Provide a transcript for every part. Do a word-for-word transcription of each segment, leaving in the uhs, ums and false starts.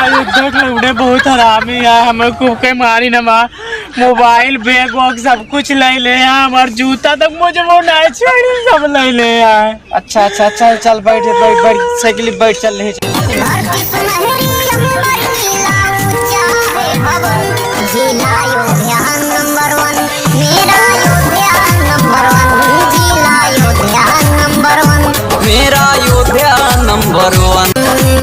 अरे देख, लौंडे बहुत हरामी है, हमें खूब के मारी न मार, मोबाइल, बैग वैग सब कुछ ले ले है, हमार जूता तक मुझे वो नहीं छोड़ी, सब ले ले है। अच्छा, अच्छा, चल, चल, बैठ, बैठ, बैठ, साइकिल बैठ, चल रहे। मेरा अयोध्या नंबर वन। मेरा अयोध्या नंबर वन।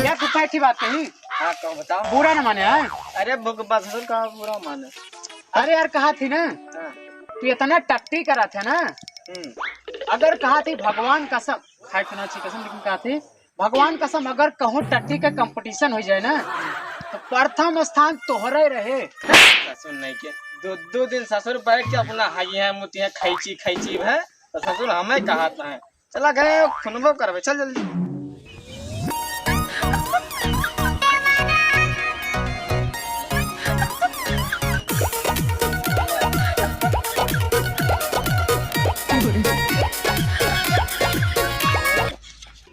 यार, फूफा, एक ठे बात कही। हाँ, कहो, बताओ। बुरा न माने, हाँ? अरे, बुक बस ससुर का बुरा माने। अरे यार, कहा थी ना, हाँ। तू इतना टट्टी करा था ना। हम्म। अगर कहा थी भगवान कसम, खाए के ना अच्छी कसम, लेकिन कहा थी, भगवान कसम, अगर कहूँ टट्टी का competition हो जाए ना, तो प्रथम स्थान तोहरे रहे। ससुर नहीं के, दो, दो दिन ससुर बैठ के अपना हाई है, मुतिया खैची, खैची है, तो ससुर हमें कहा था है। चला गए, खुनबो करबे, चल जल्दी।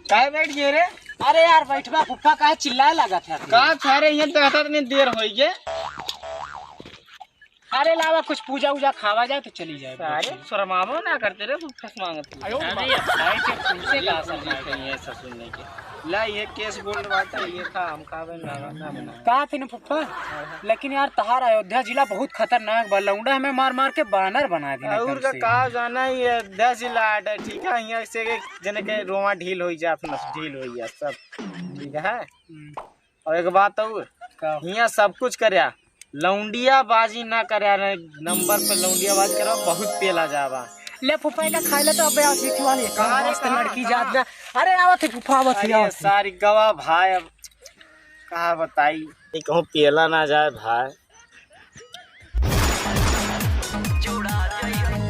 काहे बैठ गए रे? अरे यार, बैठबा फुफ्फा, काहे चिल्लाए लागत है? का था रे, ये देखता इतनी देर होई गए। अरे लावा, कुछ पूजा उजा खावा जाए तो चली जाए। अरे शर्मावो ना करते रे, तू फंस मांगत है। अरे भाई, के तुमसे का शर्मा है? ये ससुर नहीं के। ला, ये केस गोल्ड बात है, ये था, हम खावे ना, ना बना। का थे ना फुफ्फा? लेकिन यार, तहार अयोध्या जिला बहुत खतरनाक बा। लौंडा हमें मार मार के बानर बना दी ना और घर का से। का जाना, ये अयोध्या जिला आट है, ठीक है? यहाँ से के जने के रोमा ढील हो जा, अपना ढील हो जा सब, ठीक है? हम्म। और एक बात और, का? हियाँ सब कुछ करया, लौंडिया बाजी ना करया रे, नंबर पे लौंडिया बाजी करवा, बहुत पेला जावा। ले फुफा का खाए ले तो अबे आवत ही वाली। कहाँ रे, मस्त कहाँ, लड़की कहाँ? जात बा। अरे आवत ही फुफा, आवत ही, अरे आवत ही। सारी गवा भाई, अब कहाँ बताई, ये कहूँ पेला ना जाए भाई।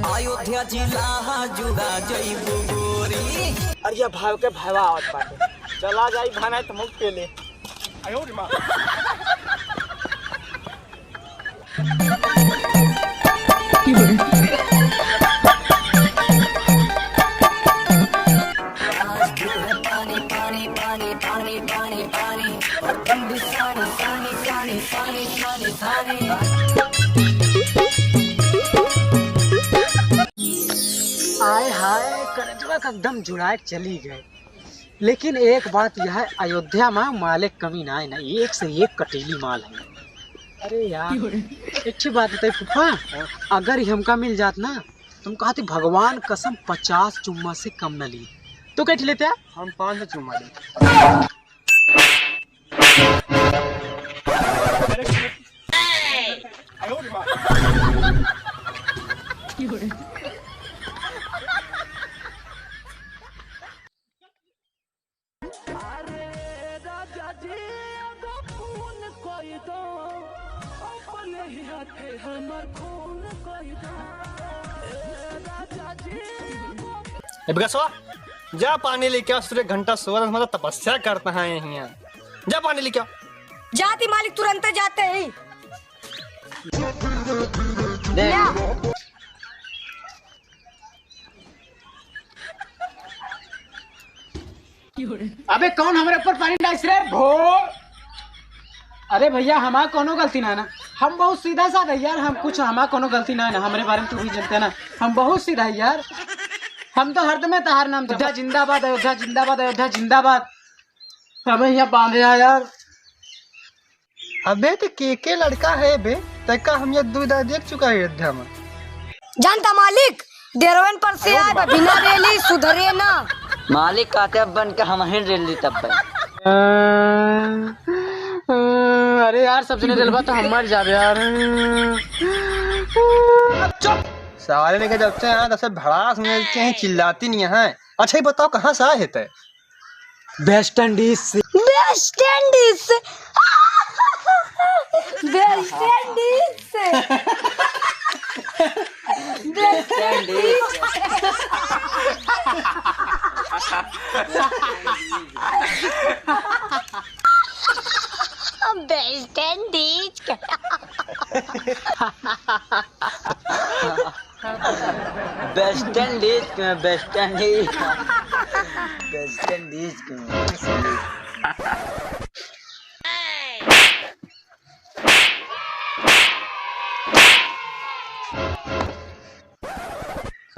अयोध्या जिला जुड़ा जइबू गोरी। अरे ये भाव के भावा आवत बाटे। चला जाई भाना त मुख पेले। आय हाय, करेजवा का एकदम जुड़ाए चली गए। लेकिन एक बात यह है, अयोध्या में माल के कमी ना है ना, एक से एक कटीली माल है। अरे यार, एक ठे बात बताई फूफा, अगर ये हमका मिल जात ना, तुम कहते भगवान कसम पचास चुम्मा से कम न लिए, तो कैसे लेते हैं? हम पाँच सौ चुम्मा लेते। ए बिगसवा, जा पानी लेके आ, सूर्य घंटा सोलह मतलब तपस्या करता है यहाँ। जा पानी लेके आ। जाती मालिक, तुरंत जाते ही। ले। अबे कौन हमरे ऊपर पानी डालिस रे भो? अरे भैया, हमार कोनो गलती ना है ना, हम बहुत सीधा साधा यार, हम कुछ, हमार कोनो गलती ना है ना, हमरे बारे में तू भी जानते ना, हम बहुत सीधा है यार, हम तो हरदम तहार नाम, अयोध्या जिंदाबाद, अयोध्या जिंदाबाद, अयोध्या जिंदाबाद। अबे यहाँ बांधे आ यार। अबे ते के के लड़का है बे? तैका हम ये दुविधा देख चुका है अयोध्या में। जानता मालिक, डेरवन पर से आए बा, बिना रेली सुधरे ना। मालिक कहते अब बन के हम ही रेल ली तब बन। अरे यार, सब जने रेलवा तो हम मर जाबे यार। चुप! सारे लेके जब से यहाँ तब से भड़ास में चलते हैं, चिल्लाती नहीं है। अच्छा ये बताओ कहाँ से आए है तय? वेस्ट इंडीज से। वेस्ट इंडीज से। वेस्ट इंडीज से। वेस्ट इंडीज। वेस्ट इंडीज। वेस्ट इंडीज के, वेस्ट इंडीज। वेस्ट इंडीज के।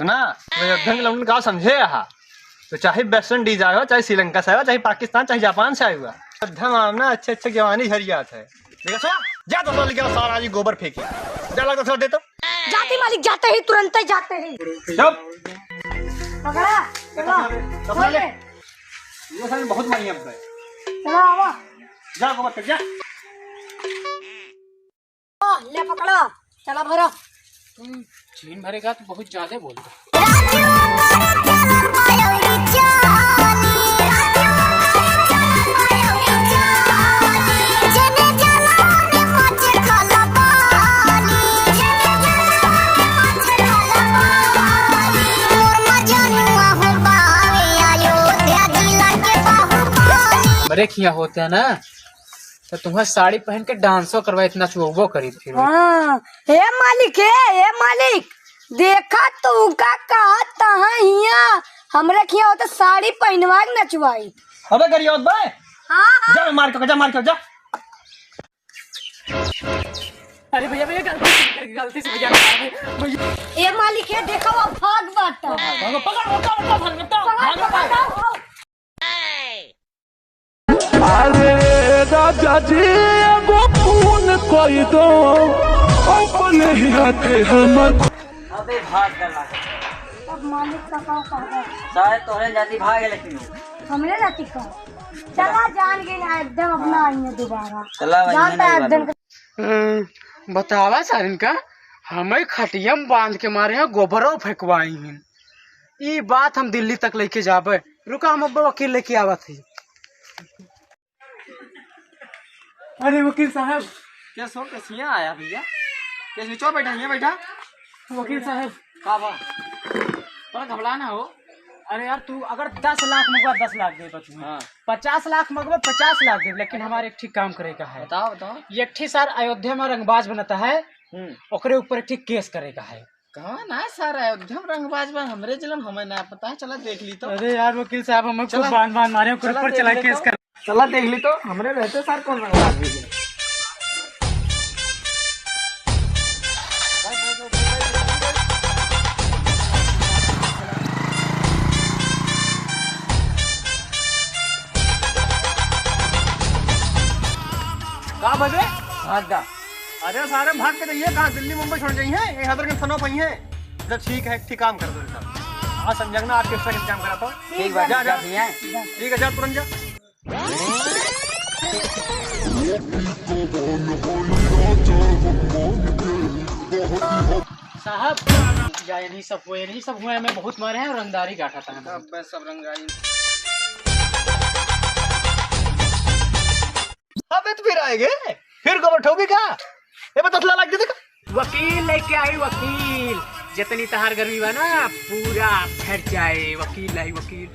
सुना, मैं अयोध्या के लौंडन का समझे रहा। तो चाहे वेस्ट इंडीज आयो, चाहे श्रीलंका से आयो, चाहे पाकिस्तान, चाहे जापान से आयो, अयोध्या में ना अच्छे अच्छे जवानी झरियात है। देखा सो, जा तो साला लेके आओ, सारा आज गोबर फेंकी। जा लगा दे तो। जाते मालिक, जाते ही, तुरंत ही जाते ही। चुप। पकड़ा, चला। चला ले। ये साले बहुत मारी हमको। चला आवा। जा गोबर फेंक जा। ले पकड़ा, चला भरा। तुम छीन भरेगा तो बहुत ज्यादा बोल रहे हो। बड़े खिया होते हैं ना, तो तुम्हें साड़ी पहन के डांसो करवाई, इतना चुहबो करी फिर। हाँ, हे मालिक, हे, हे मालिक, देखा तू का कहा तहाँ हिया, हमरे खिया होते साड़ी पहनवा के नचवाई। अबे गरियावत बे। हाँ, हाँ। जा मार के, जा मार के, जा। अरे भैया, भैया, गलती से, गलती से भैया, भैया। ए मालिक, हे देखा वो भाग बाटा। भागो, पकड़, पकड़, पकड़, भाग, भाग, भाग, भाग। अरे राजा जी, एगो खून कोई दो, अपने ही हाथे हमर। अबे भाग गला। अब मालिक का का कहबा? सारे तोहरे जाति भाग गए, लेकिन वो। हमरे जाति का? चला जान गए ना, एकदम अपना आइए दोबारा। चला भाई, जानता है एकदम। हम्म, बतावा सारिन का, हमें खटिया में बांध के मारे हैं, गोबरो फेंकवाई हैं। ई बात हम दिल्ली तक लेके जाबे। रुका, हम अब वकील लेके आवत ही। अरे वकील साहब। केस हो, केस हियाँ आया भैया? केस नीचे बैठा, हियाँ बैठा। वकील साहब। का बा? बड़ा घबरा ना हो। अरे यार, तू अगर दस लाख मंगवा, दस लाख देबे तुम्हें। हाँ। पचास लाख मंगवा, पचास लाख देबे, लेकिन हमारे एक ठीक काम करे का है। बताओ, बताओ। एक ठीक सार अयोध्या में रंगबाज बनता है, हम्म। ओकरे ऊपर एक ठीक केस करे का है। कहाँ ना सारा अयोध्या में रंगबाज बा, हमरे जिला में, हमें ना पता है, चला देख ली तो। अरे यार वकील साहब, हमें खूब चला। बांध बांध मारे, ऊपर चला चला देख ली केस तो। कर। चला देख ली तो, हमरे रहते सार कौन रंगबाज भी है। का बजे? भाग जा। अरे सारे भाग के जाइए, कहाँ दिल्ली मुंबई छोड़ जाइए, ये हैदर के थाना पाइए। अच्छा ठीक है, ठीक काम कर दो साहब। आज समझाना, आज केस का इंतजाम करा तो। ठीक बा, जा, जा। ठीक है, जा तुरंत जा। साहब, या यही सब हुए, यही सब हुए, हमें बहुत मारे हैं और रंगदारी काटा था हमें। अब मैं सब रंगदारी। अबे तो फिर आए गए, फिर को बैठोगे क्या? ए बे, तसला लाग दे देखा। वकील लेके आई वकील, जितनी तहार गर्मी बा ना, पूरा फट जाए। वकील लाई वकील।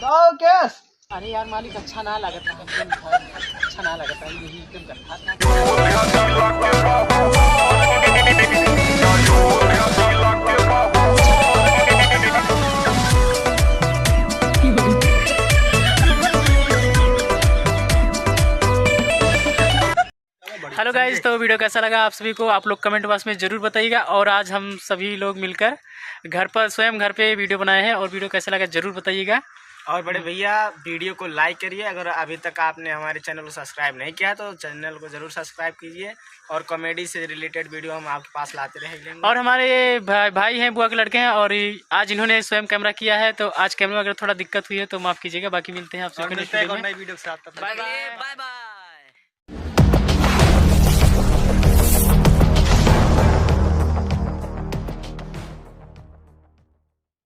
का केस? अरे यार मालिक, अच्छा ना लागत है, अच्छा ना लागत है, यही एकदम गलत था। Hello guys, तो video कैसा लगा आप सभी को, आप लोग comment box में ज़रूर बताइएगा। और आज हम सभी लोग मिलकर घर पर, स्वयं घर पे video बनाए हैं, और video कैसा लगा ज़रूर बताइएगा। और बड़े भैया, video को like करिए, अगर अभी तक आपने हमारे channel को subscribe नहीं किया तो channel को ज़रूर subscribe कीजिए, और comedy से related video हम आपके पास लाते रहेंगे। और हमारे भा-, भाई हैं, बुआ के लड़के हैं, और ये आज इन्होंने स्वयं camera किया है, तो आज camera वगैरह थोड़ा दिक्कत हुई है तो माफ़ कीजिएगा, बाकी मिलते हैं आपसे और फिर मिलते हैं next video एक और में। नई video के साथ, तब तक bye bye।